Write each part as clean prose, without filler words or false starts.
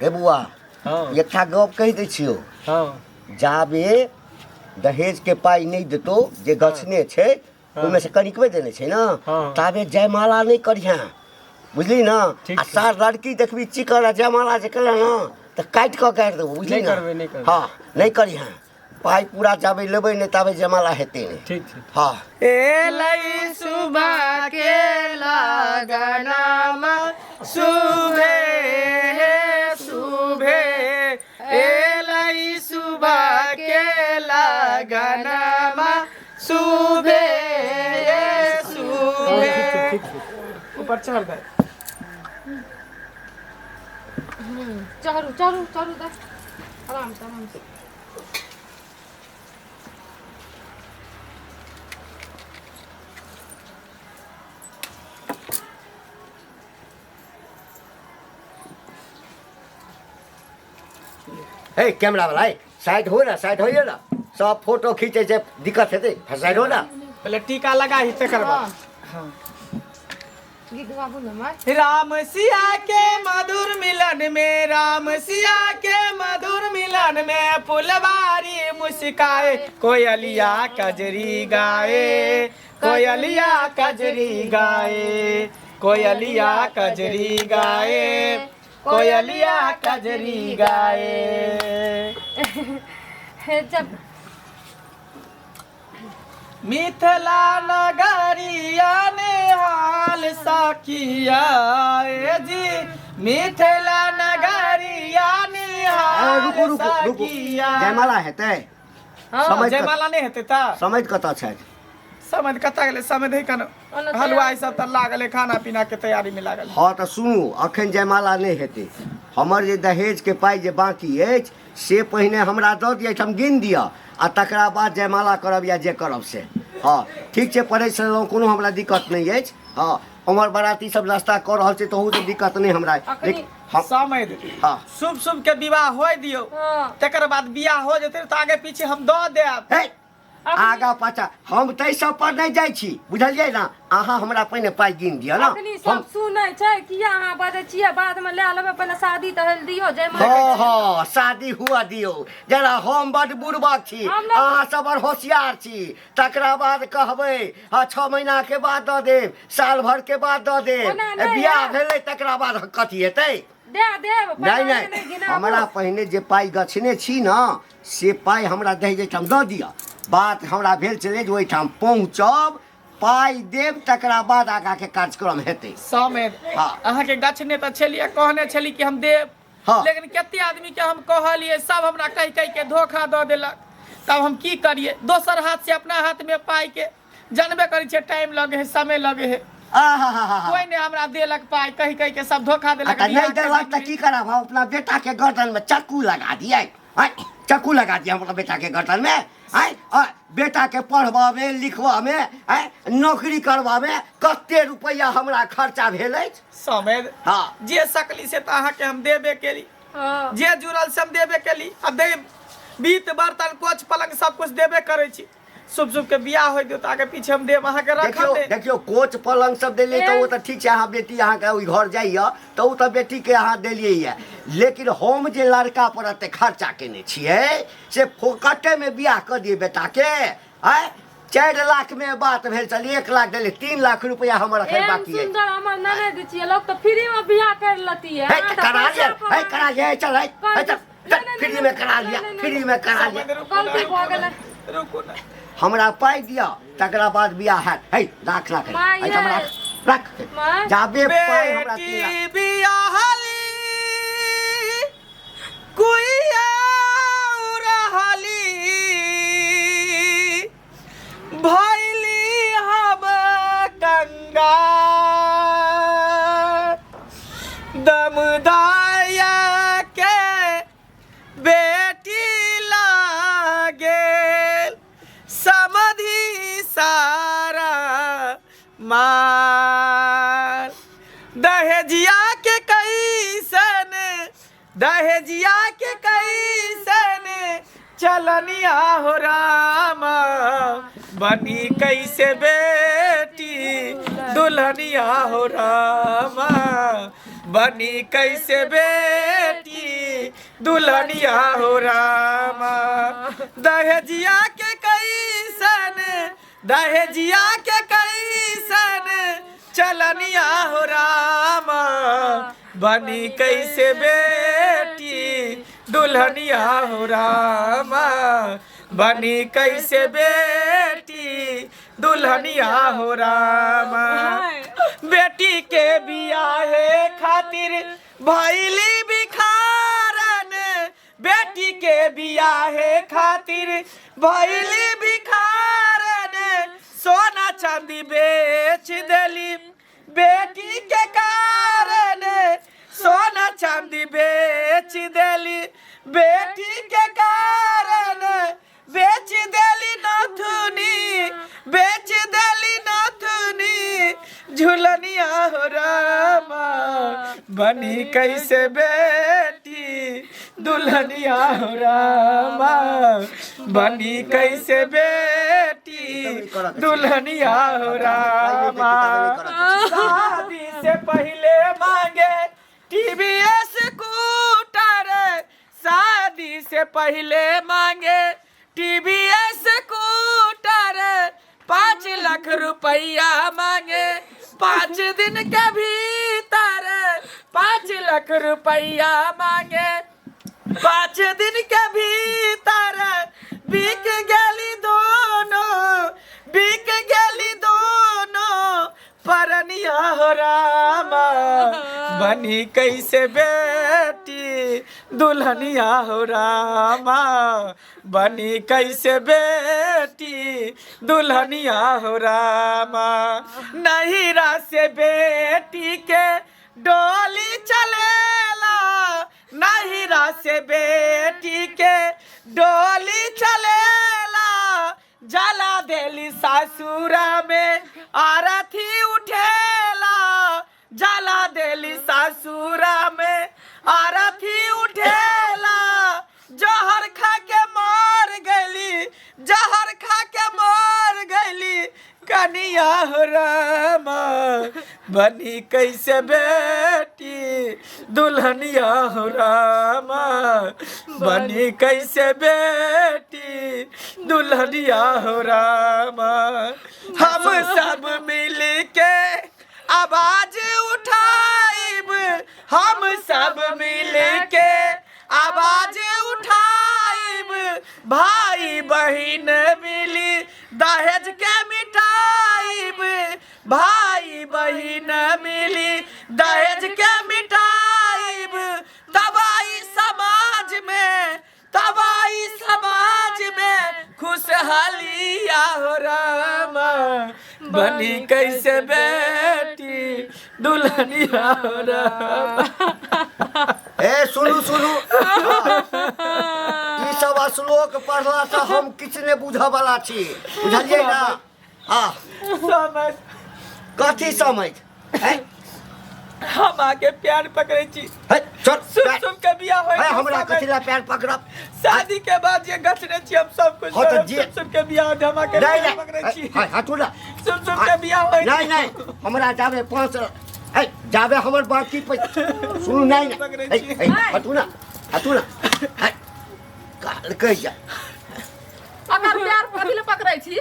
रे बौआ। हँ। एकटा गप कहि दै छियौ। हँ। जाबे दहेज के पाइ नहि देतौ जे गछने छै, ओहिमे से कनिकबे देने छै ने। हँ। ताबे जयमाला नहि करिहें, बुझली ने? ठीक आ छै। सार लड़की देखबी चिकन आ जयमाला जे केलह ने तऽ काटि कऽ गाड़ि देबौ, बुझली नहि ने? करबै, नहि करबै। हँ, नहि करिहें। पाइ पूरा जाबे लेबै नहि ताबे जयमाला हेतै नहि। ठीक छै। हँ। एलै सुबह के लगनामा सुबे सुबे, एलै सुबह के लगनामा सुबे सुबे। ऊपर चढ़ दे। चढ़ू चढ़ू चढ़ू दे, आराम से आराम से। हे कैमरा वाला, हे साइड हो ना, साइड होइए ना, सब फोटो खींचे छै, दिक्कत हेतै, साइड हो ना। पहले टीका लगा ही तकर बाद। हाँ। गीत गाबू ने माय। राम सिया के मधुर मिलन में, राम सिया के मधुर मिलन में फुलवारी मुस्काए, कोयलिया कजरी गाए, कोयलिया कजरी गाए, कोयलिया कजरी गाए, कोयलिया कजरी गाए। हे जब मिथिला नगरिया नेहाल सखिया, ए जी मिथिला नगरिया ए, रुकू निहाल रुकू रुकू। सखिया। जयमाला हेतै? हँ। समझ जयमाला नहि हेतै तऽ समझ कतऽ छथि? समझ कतऽ गेलै? समझ है कन ओना तैयार हलुआई सब तऽ लागल है, खाना पीना के तैयारी में लागल है। हँ तऽ सुनू, अखन जयमाला नहि हेतै। हमर जे दहेजके पाइ जे बाँकी अछि से पहिने हमरा दऽ दिअ, एहिठाम गिन दिअ आ तकरा बाद जयमाला करब या जे करब से। हँ ठीक छै, पढ़ै छलहुँ, कोनो हमरा दिक्कत नहि अछि। हँ, उम्हर बराती सब नाश्ता कऽ रहल छै, तहूसँ दिक्कत नहि हमरा। अखनी लेकिन हम समय हँ शुभ शुभ के विवाह होय दियौ। हँ। तकर बाद बियाह हो जेतै तऽ आगे पीछे हम दऽ देब। हे, आगा पाछा हम ताहि सब पर नहि जाइ छी, बुझलियै ने? अहाँ हमरा पहिने पाइ गिन दिअ ने। अखनी सब सुनै छै, किया अहाँ बजै छियै? बादमे लए लेबै, पहिले शादी तऽ हेल दियौ जयमाला। हँ हँ, शादी हुआ दियौ जरा। हम बड बुड़बक छी, हम नहि- अहाँ सब बड़ होशियार छी। तकरा बाद कहबै हँ 6 महीना के बाद दऽ देब, साल भर के बाद दऽ देब। ओना नहि बियाह हैत। भेलै तकरा बाद कथी हेतै? दे देब। नहि पहिले नहि, गिनाबू। हमरा पहिने जे पाइ गछने छी ने से पाइ हमरा दहेज एहिठाम दऽ दिअ। बात हमरा भेल छलै जे ओहिठाम पहुँचब, पाइ देब, तकरा बाद आगाँके कार्यक्रम हेतै। समय हँ। अहाँके गछने तऽ छलियै, कहने छली कि हम देब। हँ। लेकिन कते आदमी के हम कहलियै, सब हमरा कहि कहि के धोखा दऽ देलक। तब हम की करियै? दोसर हाथ से अपना हाथ में पाइ के जानबे करै छियै, टाइम लगे है, समय लगे है। आहा। कोई नहीं हमरा देलक पाइ, कहि कहि के सब धोखा देलक। तऽ बियाह नहि के देलक तऽ दिन की करब? हम अपना बेटाके गर्दनमे चक्कू लगा दियै? आँय, चक्कू लगा दियै हम अपना बेटाके गर्दनमे? आँय, आ बेटाके पढ़बऽमे लिखबऽमे, आँय, नौकरी करबऽमे कते रुपैआ हमरा खर्चा भेल अछि। समय हँ। जे सकली से तऽ अहाँके हम देबे केली। हँ। जे जुड़ल से हम देबे केली आ दे बीत बर्तन कोच पलंग सब कुछ देबे करै छी। शुभ शुभ के बियाह होय दियौ तऽ आगे पीछे हम देब अहाँके देखियौ रखब ने। देखियौ, कोच पलंग सब देलियै तऽ ओ तऽ ठीक छै, अहाँ बेटी अहाँके ओहि घर जाइए तऽ ओ तऽ बेटीके अहाँ देलियै यऽ, लेकिन हम जे लड़का पर एते खर्चा केने छियै से फोकटेमे बियाह कऽ दियै बेटाके? आँय, 4 लाखमे बात भेल छल, 1 लाख देलियै, 3 लाख रुपया हमर एखन एहन बाकी अछि। सुंदर हमर ननद छियै, लोग तऽ फ्री में बियाह कर लतियै। हे अहाँ तऽ करा पैसा लिअ, पर हे करा लिअ, हे चल, हे हे चल, चल, नहि, फ्री नहि, में करा नहि, लिअ, नहि, फ्री में करा लिअ। समय रुकू ने, गलती भऽ रुकू गेलै। ने, रुकू ने। हमरा पाइ दिअ तकरा बाद बियाह हैत। हे राख राख, माय एहिठाम यै। राख राख। माय। जाबे पाइ हमरा 3 लाख। बेटी बियाहली कुइया रहली, भैली हम कंगाल, दमदाया के बेटी लागेल समधि सारा माल, दहेजिया के कैसन, दहेजिया के कैसन चलनिया हो रामा, बनी कैसे बेटी दुल्हनिया हो रामा, बनी कैसे बेटी दुल्हनिया हो रामा। दहेजिया के कैसन, दहेजिया के कैसन चलनिया हो रामा, बनी कैसे बेटी दुल्हनिया हो रामा, बनी कैसे बेटी दुल्हनिया हो रामा। बेटी के बियाहे खातिर भैली भिखारन, बेटी के बियाहे खातिर भैली भिखारन, सोना चांदी बेच देली बेटी के कारण, सोना चांदी बेच देली बेटी के कारण, बेच देली नथुनी, बेच देली नथुनी झुलनिया हो रामा, बनी कैसे बेटी दुल्हनिया हो रामा, बनी कैसे बेटी दुल्हनिया हो रामा। शादी से पहले मांगे टीवीएस स्कूटर, शादी से पहले मांगे टीवीएस स्कूटर, 5 लाख रुपया मांगे 5 दिन के भीतर, 5 लाख रुपया मांगे 5 दिन के भीतर, बिक गेली दोनों, बिक गेली दोनों परनिया हो रामा, बनी कैसे बेटी दुल्हनिया हो रामा, बनी कैसे बेटी दुल्हनिया हो रामा। नहिरा से बेटी के डोली चलेला, नहिरा से बेटी के डोली चलेला, जला देली सासुरा में आरती उठेला, जला देली सासुरा में आरती उठेला, जहर खा के मर गईली, जहर खा के मर गईली कनिया हो रामा, बनी कैसे बेटी दुल्हनिया हो रामा, बनी कैसे बेटी दुल्हनिया हो रामा। हम सब मिल के आवाज उठाइब, हम सब मिल के आवाज उठाइब, भाई बहिन मिली दहेज के मिटाइब, भाई बहिन मिली दहेज के मिटाइब, तबाही समाज में, तबाही समाज में खुशहालिया हो रामा, बनी कैसे बेटी दुल्हनिया हो रामा। ए सुनू सुनू, ई सब श्लोक पढ़ला से हम किछु नहि बुझऽ वाला छी, बुझलियै ना? हाँ समझ कथी समझ? हैं? हम आके प्यार पकड़े छी। है, छोड़। सुन सुन के बियाह होय है, छै हमरा समझ। कथी ला प्यार पकड़ब? शादी के बाद जे गछने छी हम सब कुछ हाँ, तऽ करब। जे- सुन सुन के बियाह होय, हम आके नहीं प्यार पकड़े नहीं छी। है, हटू ना। सुन सुन के बियाह होय नहीं नहीं, हमरा जाबे 5 है, जाबे हमर बाकी पैसा सुनू। नहीं नहीं, पकड़े है, छी। है, हटू ना, हटू ना। है, काल कहिया ओकर प्यार कथी ले पकड़ै छी?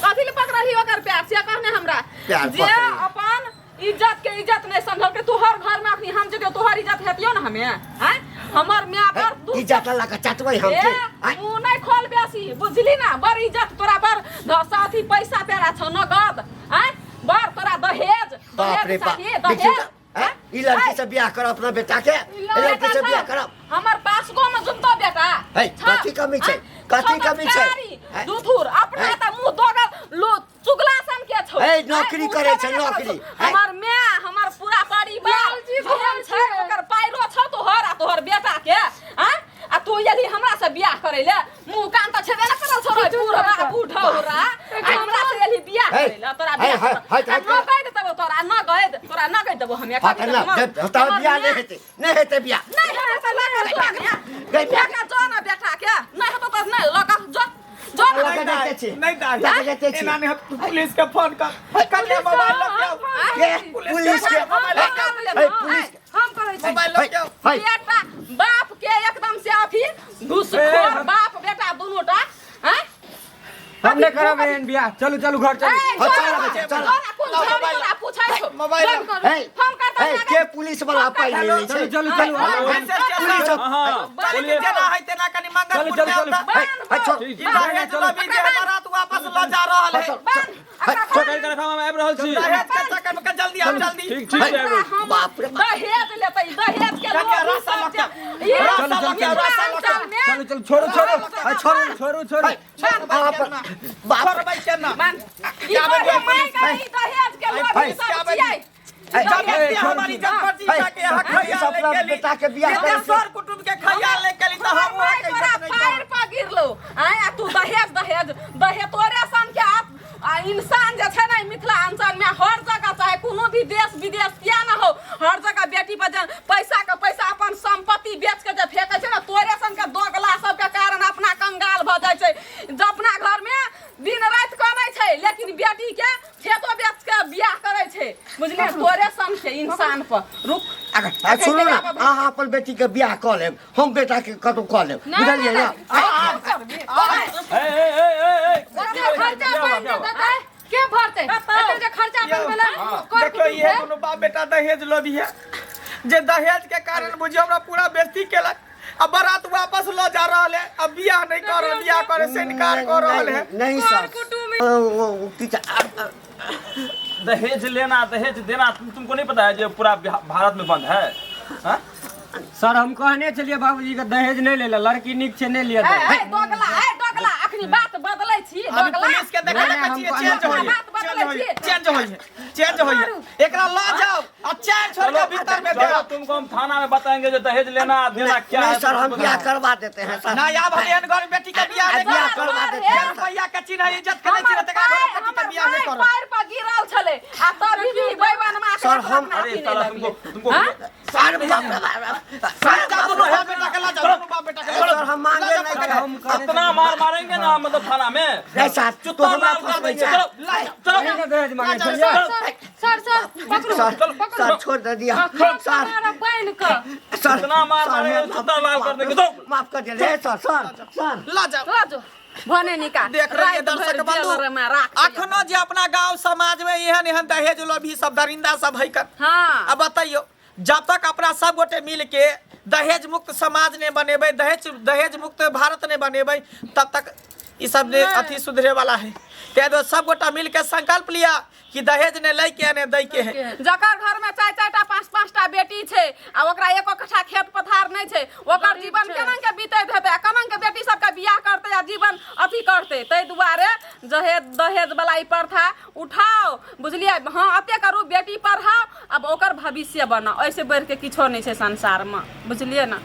कथी ले पकड़ही ओकर प्यार से कहने हमरा? प्यार जे पकड़ै। अपन इज्जत के इज्जत नहीं समझल के तोहर घर में अखनी हम जगह तोहर इज्जत हेतियो ना हमे हैं? हमर माय पर दू इज्जत ला के चटबै हम ए, के आय, मुँह नहीं खोल बेसी, बुझली ना? बड़ इज्जत तोरा पर साथी पैसा प्यारा छौ नगद हैं? बड़ तोरा दहेज, बाप रे दहेज बाप, चाहिए, देखियौ दहेज तऽ, हैं? ई लड़की से बियाह करब अपना बेटा के, ई ई लड़की से बियाह करब। हमर पास गो में जुमतो बेटा। है, छौ, कथी कमी छै? हैं? कथी छौ कमी छै? बचकारी, है? दुधुर अपना है? त मुंह दोगल लो चुगला सन के छौ। है, नौकरी हैं? करै छै, मुँह नौकरी। दोगल छौ। है? हमर my, हमर पूरा परिवार लालजी जेहन भरल छै छै। ओकर पायरो छौ तोहर आ तोहर बेटा के हैं? आ तू यदि हमरा से बियाह करै ले मुंह कान त छेबे न करल छौ रे बूढ़वा बूढ़ौरा, आ हमरा से यदि बियाह है, करै ले तोरा है, बियाह है, करब। है, आ है, न कहि देबौ तोरा, न कहि दे, तोरा न कहि देबौ हम। हाँ, तऽ ना, तब बियाह नहि हेतै, नहि हेतै बियाह। नहीं हेतै तऽ लऽ कऽ जो ने। गई लऽ कऽ जो ने बेटा के, नहीं हेतौ तऽ नहि लऽ कऽ जो, जो ने। लऽ कऽ जाइते छी। नहीं दाई, लऽ कऽ जाइते छी। एना नहीं होत, पुलिस के फोन कर, कन्या मोबाइल लऽ के आओ। के? पुलिस के? हम है, कर लेब, है, हाँ। पुलिस के? हम करै छी। मोबाइल लऽ के आओ। है, बेटा बाप के एकदम से अथी घुसखोर बाप बेटा दुनू टा हैं हम नहीं करब एहन बियाह चलू चलू घर चलू ए, हाँ, चल चल, ना, चल, चल ना, कोन छौड़ी तोरा पूछै छौ? मोबाइल बंद करू। हे, फोन कर हे, तऽ के पुलिस वाला पाइ ले लै छै चलू चलू चलू पुलिस सब- हाँ चल बोलिए जेना है तेना कनी मंगलपुर चलू, में चलू, आता हे, हे, छोड़। ठीक, ई दहेज लोभी जे है बारात वापस ल जा रहल है चल, बंद। हे, छोड़। पकड़ के रखा हम आबि रहल छी दहेज के चक्कर में जल्दी आओ जल्दी ठीक ठीक छै आबि रहल छी। बाप रे बाप। दहेज लेतै दहेज के कनिया लोभी रास्ता सब लऽ जे- के- ई रास्ता चलू, लऽ के, चलू, रास्ता लऽ के। मिथिलाञ्चल में चलू चलू छोड़ू छोड़ू हे, छोड़ू ना। छोड़ू छोड़ू हे, बाप रे बाप छोड़ भाई केना बंद। ई क्या तोरे बजे माय के ई दहेज के लोभी हे, सब क्या बजे? छियै। हे, जब हे, बेटी छोड़ हमारी दी। इज्जत प्रतिष्ठा के यहाँ हे, खैया सब ले अपना गेली बेटा के बियाह जिते करै छै। सर कुटुंब के खैया ले गेली तऽ हमर हम माय वहाँ के तोरा इज्जत नहीं पैर करब। पर गिरलो आँय आ तू दहेज दहेज दहेज तोरे सन के आप आ इंसान जे छै ने मिथिलांचल में हर जगह चाहे कोनो भी देश विदेश किया ना हो हर जगह बेटी पर जे पैसा के पैसा अपन संपत्ति बेच के जे फेंकै छै ने तोरे सन के दोगला सबके कारण अपना कंगाल भऽ जाइ छै जे अपना घर में दिन राति कनै छै लेकिन बेटी के खेतो बेच के बियाह करै छै बुझलियै तोरे सन के इंसान पर रुक आ सुनू ने अहाँ अपन बेटी के बियाह कऽ लेब हम बेटा के कतौ कऽ लेब नहि, बुझलियै नहि, ने नहि। ए ए ए ए ए ओते खर्चा पानि जे देतै के भरतै एते जे खर्चा पानि भेलै कर देखियो कुटुम्ब ये के। दुनू बाप बेटा दहेज लोभी है जे दहेज के कारण बुझियो हमरा पूरा बेइज्जती केलक अब बारात वापस ल जा रहल है अब बियाह नहीं कर रहल बियाह करे से इनकार कर रहल है नहीं कर सर कुटुम्ब ओ, की दहेज लेना दहेज देना तुमको नहीं पता है जो पूरा भारत में बंद है हाँ? सर हम कहने छलियै बाबूजी के दहेज नहि लै लए लड़की नीक छै नहि लिअ ए दहेज। ए दोगला ए दोगला अखनी बात बदलै छी अभी दोगला पुलिस के देखा नहीं, देखा हम छियै कहने चेंज होइए बात बदलै चेंज होइए छियै। चेंज होइए चेंज होइए एकरा ल जाओ आ चैन छोड़ के भीतर में चलो दे तुमको हम थाना में बताएंगे जो दहेज लेना देना क्या नहीं है सर हम बियाह करवा देते हैं सर ना आब हम एहन घर में बेटी के बियाह नहीं बियाह करब करवा देते हैं सर। रुपैया के चिन्ह इज्जत के नहीं चिन्ह तकरा घर में बेटी के हमर बियाह नहीं माय करब पैर पर गिरल छलै आ तभी भी बैगनमा के सर, हम- अरे साला तुमको तुमको हाँ? सर बाप रे बाप। सर जा दुनू बाप बेटा के ला जाओ दुनू बाप बेटा के ला सर हम मांगे नहीं थे। हम कहने इतना मार मारेंगे ना मतलब थाना में नहीं सर तो चुत्ता हमरा लाल कर फंसबै देंगे छै। चलो चलो अहीं ने दहेज मांगे चलो, छलियै सर सर सर पकड़ू सर पकड़ू सर छोड़ दे दिया हम सर मारब बान्हि कऽ सर इतना मार सर, मारेंगे, माफ- चुत्ता लाल कर देंगे, दो। माफ कर दिया सर सर सर ला जाओ ला जो भने निका देख रहे राति दर्शक भरि बंधु जेलर में राख दियौ। अखनो जे अपना गांव समाज में एहन एहन दहेज लोभी सब दरिंदा सब है कर हाँ अब बताइयो जब तक अपना सब गोटे मिल के दहेज मुक्त समाज ने बनेबै दहेज दहेज मुक्त भारत ने बनेबै तब तक ई सब ने अथी सुधरे वाला है ताहि दुआरे सब गोटा मिल के संकल्प लिया कि दहेज ने लै के ने दै के है जकर घर में चारि चारि टा पाँच पाँच टा बेटी छै आ ओकरा एको कट्ठा खेत पथार नहि छै ओकर जीवन केना के बीतैत हेतै आ केना के बेटी सबके बियाह करतै आ जीवन अथी करतै ताहि दुआरे दहेज दहेज वाला ई प्रथा उठाओ बुझलियै हँ एते करू बेटी पढ़ाओ आब ओकर भविष्य बनाओ एहिसँ बढ़िके किछो नहि छै संसारमे बुझलियै ने।